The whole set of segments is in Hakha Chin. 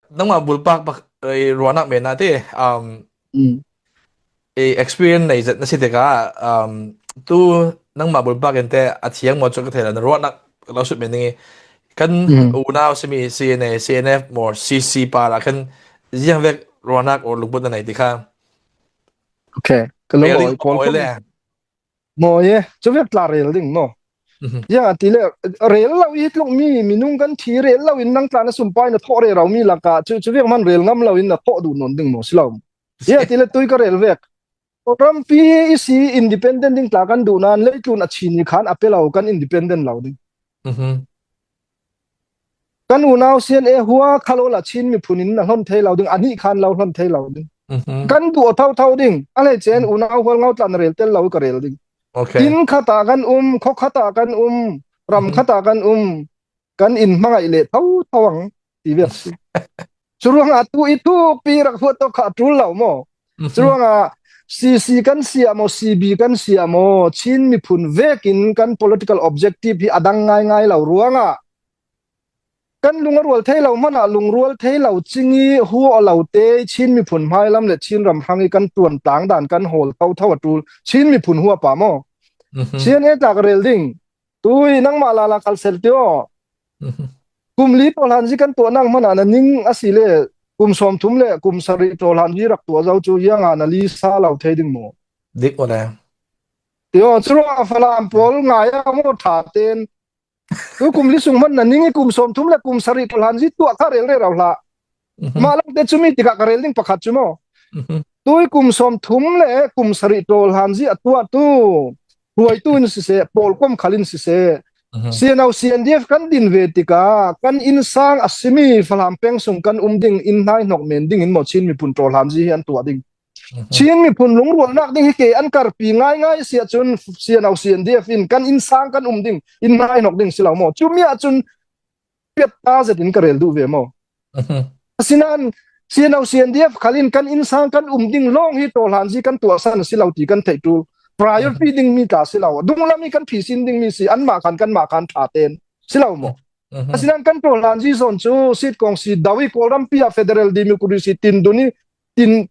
Nangmah bulpak bak ruahnak men na te i experience nei zet na si tikah tu nangmah bulpak in te a thiang maw cu ka thei la na ruahnak lo sut men ding kan unau simi CNA CNF or CC pa la khan ziang vek ruahnak or lungput na nei ti kha. Okay, ka lo oi kawl ko le. Maw ye, cu vek tla rel ding maw? Yang ati le rel lo i tluk mi minung kan thi rel lo in nang tla na sumpai na thawh re ro mi laka cu cu vek man rel ngam lo in na thawh duh non ding maw si lo. Ye ati le tui ka rel vek. Rampi isi independent ding tla kan duh nan leitlun a chin i khan a pe lo kan independent lo ding. Kan unau CNA hua khalo la Chin miphun in na hlon thei lo ding ani khan lo hlon thei lo ding. Kan duh tho tho ding a hlei chen unau hual ngau tlan rel tel lo ka rel ding. Inn khata kan um kho khata kan um ram khata kan um kan in hmangaih le tho tho ang ti vek si. Curuangah tu i thuk pi rak huat to kha tul lo mo. Curuangah CC kan sia mo CB kan sia mo Chin miphun vekin kan political objective hi adang ngai ngai lo ruangah kan lung a rual thei lo hmanh ah lungrual thei lo cingi hu a lo te Chin miphun hmailam le Chin ram hrang i kan tuan tlang dan kan hawl tho tho a tul Chin miphun hua pa mo CNA tlak rel ding tui nangmah la la kal sel tio kum li tawhlan zi kan tuah nang hmanh ah na ning asi le kum 30 le kum 7 tawhlan zi rak tuah zo cu ianga na li sa lo thei ding mu. Dik ole. Tio churuang falam pawl ngai a mo tha ten tu kum li sung hman na ning i kum 30 le kum 7 tawhlan zi tuah kha rel re rau hlah. Mah lang te chumi tikah ka rel ding pakhat chu mo. Tui kum 30 le kum 7 tol han zi atua tu hruaitu in siseh pawl kom khal in siseh CNO CNDF kan din ve tikah kan inn sang asimi Falam peng sung kan um ding inn hnai hnok men ding in mo Chin miphun tol han zi hi an tuah ding. Chin miphun lungrualnak ding hi ke an karpi ngai ngai sia cun CNO CNDF in kan inn sang kan um ding inn hnai hnok ding si lo mo chu mi ah cun piat ta zet in ka rel duh ve mo. Asinain CNO CNDF khalin kan inn sang kan um ding lawng hi tawhlan zi kan tuah san si lo ti kan theih tu priority ding mi ta si lo dunglam i kan phisin ding mi si an mah khan kan mah khan tha ten si lo mo. Asinain kan tawhlan zi zon cu sit kong si dawi kawlram pi ah federal democracy tin duni tin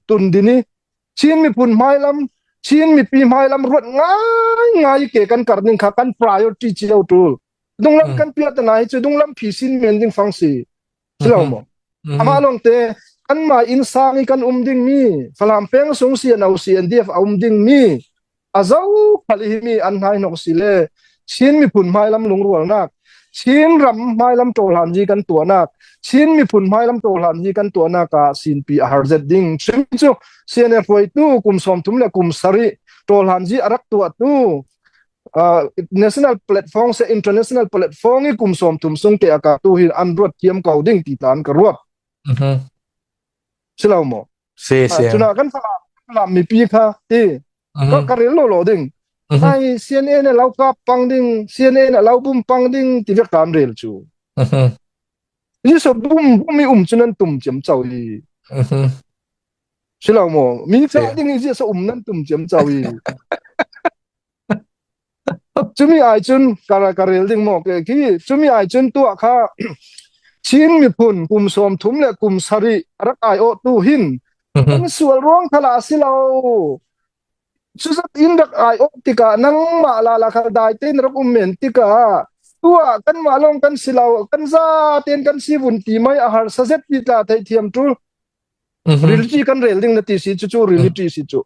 tun dini Chin miphun hmailam Chin mipi hmailam ruat ngai ngai ke kan kar ning kha kan priority cio tul dunglam kan piat na hi cu dunglam phisin men ding fang si silo mo ama long te kan ma in sang i kan um ding mi Falam peng sung si no CNDF a um ding mi azo khali hi mi an hnai nok si le Chin miphun hmailam lungrualnak Chin ram hmailam tawhlan ji kan tuahnak Chin miphun hmailam tawhlan ji kan tuahnak ah sinpi a har zet ding chim chu CNF hruaitu kum 30 le kum 7 tawhlan ji arak tuah tu national platform se international platform i kum 30 sung te aka tu hi an ruat thiam ko ding ti tan ka ruat si lo mo. Si si. Cuna kan falam mipi kha ti ka rel lo lo ding ai CNA ne lau kap pang ding CNA ne lau bum pang ding ti vek tan rel chu ni so bum bum i um chunan tum chem chau i si lo mo mi fa ding i sa um nan tum chem chau i chumi ai chun kara karel ding mo ke khi chumi ai chun tua kha Chin miphun kum 30 le kum 7 rak ai o tu hin kan sual ruang khala si lo cuzat in rak ai o tikah nangmah la la khal dai ten rak um men tikah tua kan mah long kan si lo kan za ten kan si vun ti mai a har sa zet ti tla thei thiam tu reality kan rel ding na ti si cu cu reality si cu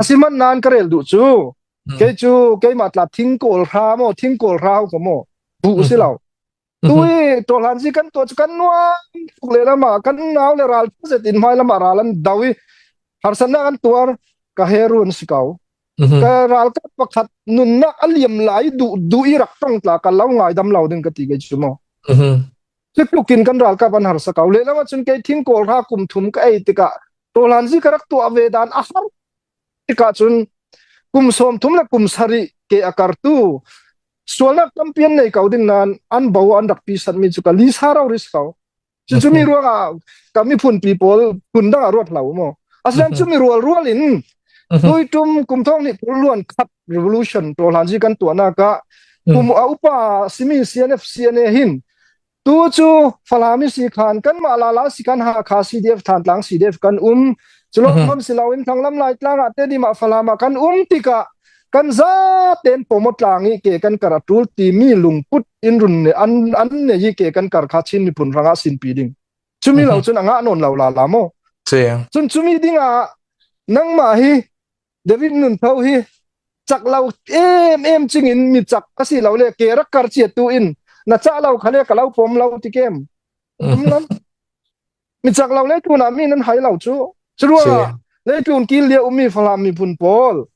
asiman nan ka rel duh cu kei cu keimah tla thing kawl hra mo thing kawl hra ko mo bu si lo tui tohlan si kan to cu kan nuam tuk le lama kan nau le ral zet in hmai lama ral an dawi harsatnak an tuar ka herun si ko ka ralkap pakhat nunnak a liam lai du du i rak tong tla ka lo ngai dam lo ding ka ti ke chu mo Cutluk in kan ralkap an harsa ko. Lehlam ahcun kei thing kawl hra kum thum ka ei tikah tawhlan zi ka rak tuah ve dan a har tikah cun kum 30 le kum 7 ke a kartu sualnak tampi an nei ko ding nain an bo an rak pi satmi cu ka lisa ro ris ko. Cucu mi ruangah ka miphun pi pawl phun dang ah ruat hlah u maw. Asinain cu mi rual rual in tuitum kum thong nih luan khat revolution tawhlan zi kan tuahnak ah kum a upa simi CNF CNA hin. Tu cu Falam i si khan kanmah lala si kan Hakha CDF Thantlang CDF kan um. Culawng hmam si loin Thanglam Laitlang ah Tedim ah Falam ah kan um tikah kan zaten pomo tlang i ke kan kar a tul timi lungput in run ne an an ne hi ke kan kar kha Chin miphun rangah sinpi ding. Chumi lo cun anga non lo la la mo. Si. Cun chumi ding ah nangmah hi David nun tho hi chak lo em em ching in mi chak ka si lo le ke rak kar chia tu in na cha lo khale ka lo pom lo ti kem. Um Mi chak lo le tlun ah mi nan hai lo cu. Curuangah leitlun kil lia ummi Falam miphun pawl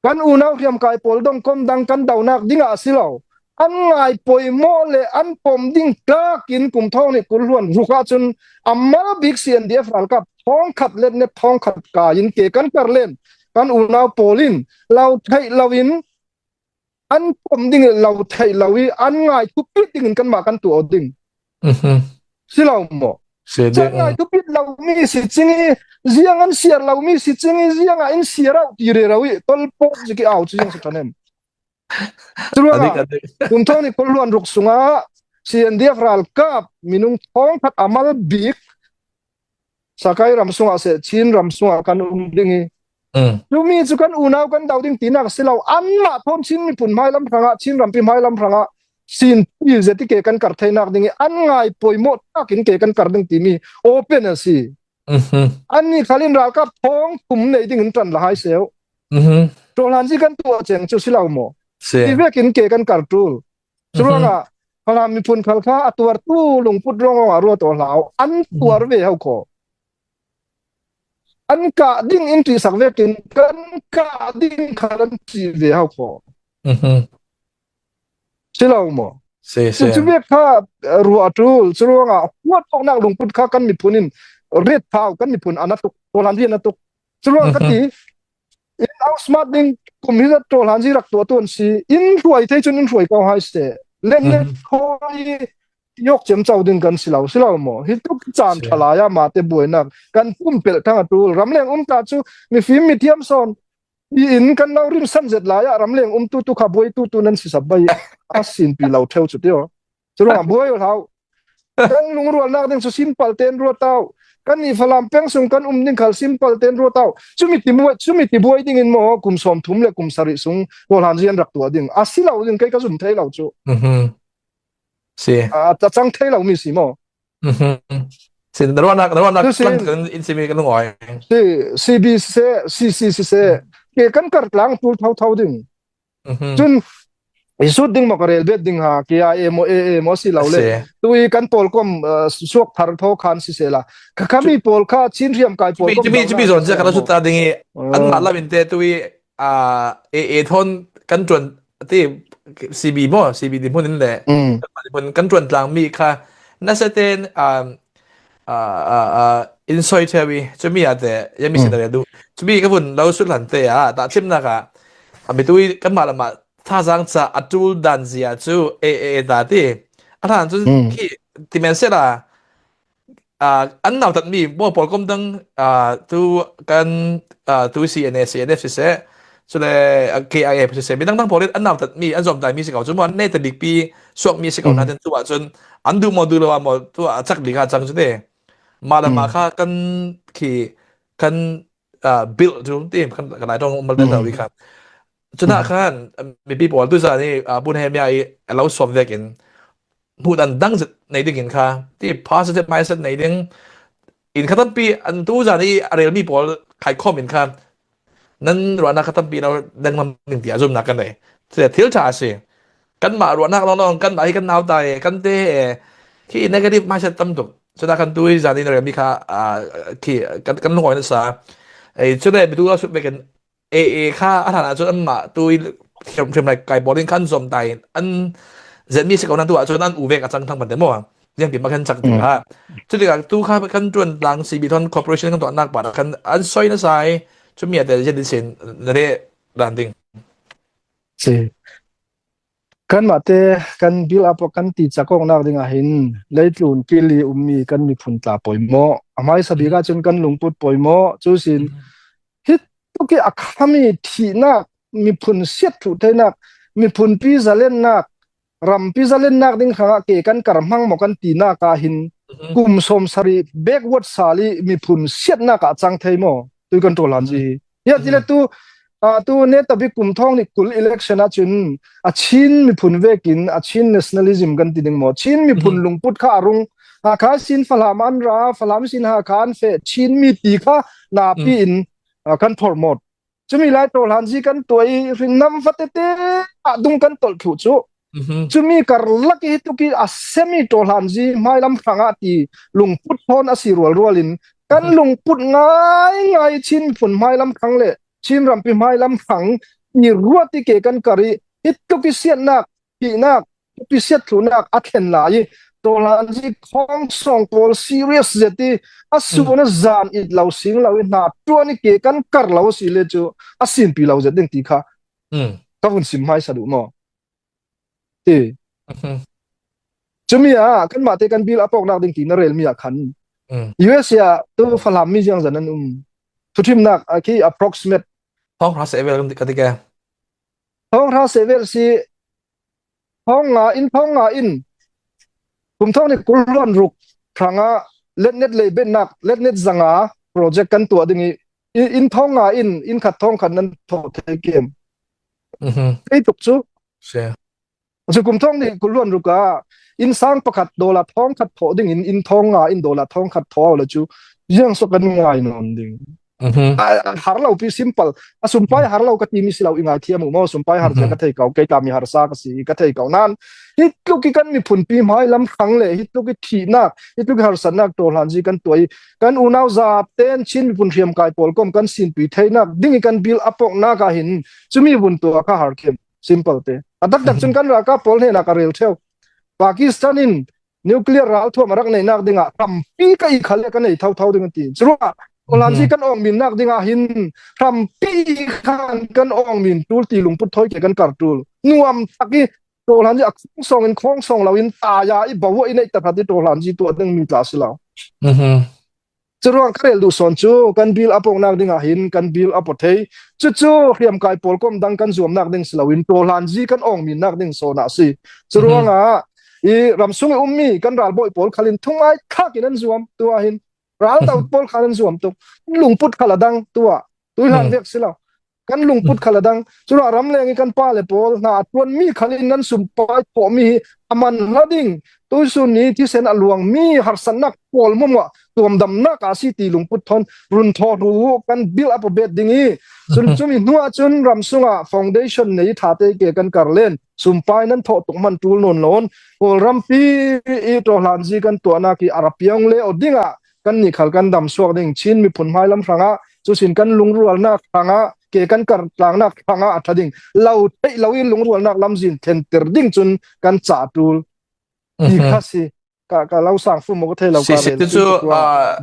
kan unau hriamkai pawl dong kom dang kan donak dingah a si lo. An ngai poimawh le an pom ding tlak in kum thong nih kul hluan ruk ahcun amal bik CNDF ralkap thong khat let ne thong khat ka in ke kan kar len kan unau pawl in lo theih lo in an pom ding lo theih lo i an ngai thupit ding in kanmah kan tuah ding si lo maw chan ngai thupit lo mi si ching i ziang an siar lo mi si ching i ziang ah in siar au ti re ro i tol po ziki au chu yang si thanem Curuangah kum thong ni kul ruk sungah CNDF ralkap minung thong khat amal bik Sakai ram sungah seh Chin ram sungah kan um ding i Cumi cu kan unau kan do ding tinak si lo anmah thawm Chin miphun hmailam hrangah Chin rampi hmailam hrangah sin pi zeti ke kan kar theinak ding i an ngai poimawh takin ke kan kar ding timi open a si. An ni khalin ralkap thong tum nei ding in tran la hai seu. Ṭawhlan si kan tuah cheng cu si lo maw? Ti vekin ke kan kar ṭul. Curuangah Falam miphun khal kha a tuartu lungput ruangah ruat aw hlau an tuar ve hau kho. An kah ding in ṭih sak vekin kan kah ding khal an ṭih ve hau kho. Si lo maw? Si si. Cu vek kha ruah a ṭul. Cu ruangah huat awknak lungput kha kan miphun in ret thau kan miphun an a tuk. Tawhlan rian a tuk. Cu ruang ka ti in outsmart ding kum hi zat ṭawhlan zi rak tuah tu an si in hruai thei cun in hruai ko hai se len le khoi yok cem cho ding kan si lo si lo maw hi tuk caan thalai ah ma te buainak kan pumpelh thang atul ramleng um ta cu mifim mithiam son i in kan lo rim san zet lai ah ramleng um tu tu kha buai tu tu nan si sab bai a sin pi lo theu chu tio Curuangah buai hlau. Kan lungrualnak ding cu simple tein ruat au. Kan i Falam peng sung kan um ding khal simple tein ruat au. Cumi ti buai cumi ti buai ding in maw kum 30 le kum 7 sung kawlhan rian rak tuah ding. A si lo ding kei ka zum thei lo cu. Si. A cang thei lo mi si maw? Si na ruahnak na ruahnak kan in simi kan ngoi. Si CB se CC si se ke kan kar tlang tul thau thau ding. Cun i sut ding maw ka rel bet ding ha KIA maw AA maw si lo le tui kan pawl kom suak thar tho khan si se la khami pawl kha Chin riam kai pawl kom chimi chimi zon che kana sut ta ding i an mah lam in te tui a AA thon kan tuan ti CB mo CB di mun in le mun kan tuan tlang mi kha na se ten in soi thewi chumi ate yami se da du chumi ka vun lo sut lan te a ta chim na ka ami tui kan mah lama thazang cha atul dan zia chu e e da ti a than chu khi ti men se la an nau tat mi bo pol kom dang tu kan tu CNA CNF si se chule KIA si se mi dang dang pol an nau tat mi an zom dai mi si ko chu mo ne ta dik pi suak mi si ko na ten tu ah cun an du mo du lo mo tu ah chak li kha chang chu te ma la ma kha kan khi kan build chu ti kan kan lai tong mal den wi kha chuna khan mipi pawl tu za ni bun he mya i lo som vek in hmu dan dang nei ding in kha ti positive mindset nei ding in kha tampi an tu za ni a rel mi pawl khai khom in kha nan ruahnak kha tampi lo dengmam ding ti azum nak kan nei thil tha si kan mah ruahnak long long kan mah hi kan nau tai kan te khi negative mindset tam tuk chuna kan tui zan in remi kha khi kan kan lungoi na sa ei chune bitu la sut vekin AA kha a hlan ahcun anmah tu i hriamhriam lai kai pawl in khan zuam tai an zenmi si ko nan tu ahcun an u vek a cang thang ban te maw riang pi ma khan chak tikah cu tikah tu kha kan tuan tlang CB Thon Corporation kan tuah nak pa khan an soi na sai chumi ate jen din sin na re dan ding Si. Kanmah te kan build up kan ti cakawknak ding ah hin leitlun kili ummi kan miphun tla pawimawh. A hmaisa bik ahcun kan lungput pawimawh. Cu sin hi tuk i a khami thihnak miphun siat thuh theinak miphun pi zalennak. Rampi zalennak ding hrangah ke kan kar hmang maw kan ti nak ah hin kum 70 backward sal i miphun siatnak ah cang thei maw tu kan ṭawl han ji ya tile tu tu ne tabi kum thong ni kul election ah cun a Chin miphun vekin a Chin nationalism kan ti ding maw Chin miphun lungput kha arung Hakha sin Falam an ra Falam sin Hakha an fe Chin mi ti kha na pi in kan promote Cumi lai tawhlan zi kan tuah i ringnam fatete ah dung kan tolh thlu cu. Cumi karlak i tuki a semi tawhlan zi hmailam hrangah ti lungput thawn a si rual rual in kan lungput ngai ngai Chin miphun hmailam hrang le Chin rampi hmailam hrang i ruat i ke kan kar i hi tluk i siatnak thihnak pisiat thlunak a thlen lai i tawhlanzi khong song pawl serious zet i a su na zan it lo sing lo i hna tuan i ke kan kar lo si le cu a sin pi lo zet ding ti kha ka vun sim hmai sa duh maw ti cumi ah kan mah te kan bil a pok nak ding ti na rel mi ah khan US ah tu falam mi jiang zan an um thuthimnak khi approximate Thong ra se vel ka ti ke. Thong ra se vel si Thong nga in thong nga in kum thong ni kul ruk hranga letnet lei bennak letnet zanga project kan tuah ding i in thong nga in in khat thong khat nan tho thei kem ei tuk chu chu kum thong ni kul ruk a in sang pakhat dollar thong khat tho ding in in thong nga in dollar thong khat tho la chu jiang so kan ngai non ding har lo pi simple a sumpai har lo ka ti mi si lo i ngai thiam u mo sumpai har ka thei ko kei ta mi har sa ka si ka thei ko nan hi tluk i kan miphun pi hmai lam thang le hi tluk i thihnak hi tluk i harsatnak to hlan ji kan tuai kan unau za ten Chin miphun hriam kai pawl kom kan sin pui theinak ding i kan bil apok na ka hin chumi vun to kha har khem simple te adak dak chun kan ra ka pawl he na ka rel theu Pakistan in Nuclear ralthuam a rak neihnak dingah tampi ka i khal le ka nei thotho ding an ti. Curuangah Kawlhanzi kan ong min nak dingah hin hrampi khan kan ong min tul ti lungput thoi ke kan kar tul. Nuam tak i Tawhlanzi a khong song in khong song lo in taya i bawa i neih tak i Tawhlanzi tuah ding mi tla si lo. Curuang ka rel duh sawn cu kan bill a poknak ding ah hin kan bill a pothei. Cucu hriamkai pawl kom dang kan zuamnak ding si loin tawhlanzi kan ong minnak ding sawn ah si. Curuangah i ramsung i ummi kan ralbawi pawl khalin thungai khak in an zuam tu ah hin ral do pawl khan an zuam tuk lungput khal a dang tu ah tuihlan vek si lo kan lungput khal a dang cura ramleng i kan pa le pawl hna a tuan mi khal in nan sumpai thawh mi hi aman hla ding tuisun ni thisen a luang mi harsannak pawl mu ma tuamdamnak a si ti lungput thon run thaw ru kan bil up bet ding i cun chumi hnu ah cun ramsung ah foundation nei tha te ke kan kar len sumpai nan thawh tuk man tul non lon kawlrampi i to hlan ji kan tuahnak i arapiang le odinga kan nih khal kan dam suak ding Chin miphun hmailam hrangah cusin kan lungrualnak hrangah ke kan kar tlangnak hrangah a tha ding lo theih lo in lungrualnak lamzin thenter ding cun kan ca tul ti kha si ka ka lo sang fu mo ka thei lo ka rel cu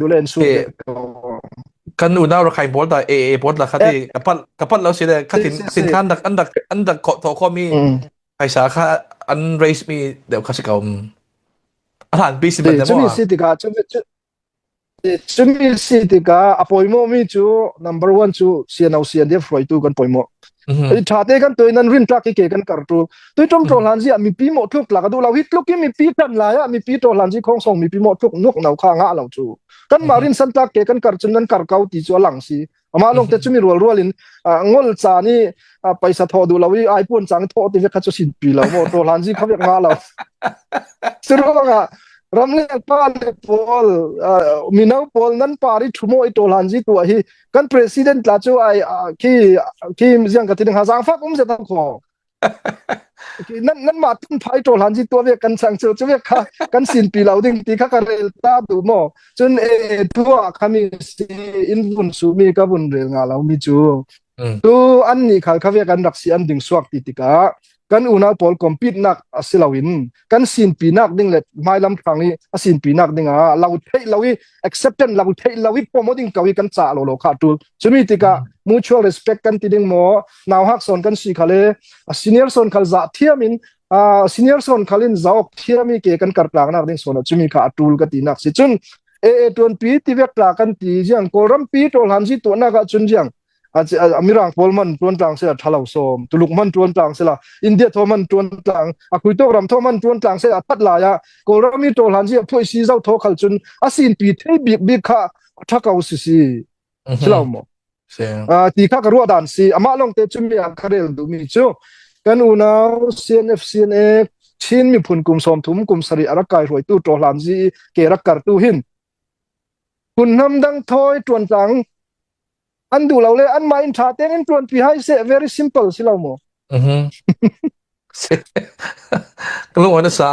dulen su kan unau rakhai pawl ta e e pawl la khati kapat kapat lo si le khatin khatin khan dak an dak an dak kho tho kho mi phaisa kha an raise mi deuh kha si ko a hlan pi si ban chumi si tikah chumi si tikah a pawimawh mi cu number one cu CNO CNDF hruaitu kan pawimawh i tha te kan toi nan rin tlak i ke kan kar tu tui tom to hlan ji mipi mo tluk la ka du lo hi tluk i mipi tan lai ah mipi to hlan ji khong song mipi mo tluk nuk nau kha nga lo chu kan ma rin san tlak ke kan kar chun nan kar kau ti chu alang si Amah lawng te cumi rual rual in ngol ca nih paisa thawh duh lo i ai puan cang thawh ti kha cu sin pi lo mo to hlan zi kha vek nga lo. Curuangah ramleng pa le pawl mino pawl nan pari thumo i to hlan zi tu hi kan president tla cu ai khi khi ziang ka ti ding ha zangfak um zet kho nan nan mah tun phai to hlan ji tua ve kan chang chu chu ve kha kan sin pi lo ding ti kha ka rel ta du mo cun e tua khami si in vun su mi ka vun rel nga lo mi chu tu an ni khal kha ve kan rak si an ding suak ti tikah kan unau pawl compete nak asilo in kan sin pi nak ding le hmailam thang i a sin pi nak ding ah lo thei lo i acceptance lo thei lo i promoting ko i kan cha lo lo kha tul chumi tikah mutual respect kan ti ding mo nau hak son kan si khale a senior son khal za thiam in a senior son khalin zaok thiami ke kan kar tlang nak ding son chumi kha atul ka ti nak si chun e e tuan pi ti vek tla kan ti jiang kawlram pi tol han ji tu na ka chun jiang. A mirang pawl man tuan tlang sila thalo som tuluk man tuan tlang sila India tho man tuan tlang a kui tok ram tho man tuan tlang se a that la ya Kawlram i to hlan si a phoi si zau tho khal chun a sin pi thei bik bik kha tha kau si si silo mo ti kha ka ruah dan si amah long te chu mi a kharel du mi chu kan unau CNF CNA Chin miphun kum 30 kum 70 arak kai hruai tu to hlan zi ke rak kar tu hin kun hnam dang thoi tuan tlang an duh lo le an mah in tha tein in tuan pi hai se very simple si lo mo Ka lung na sa.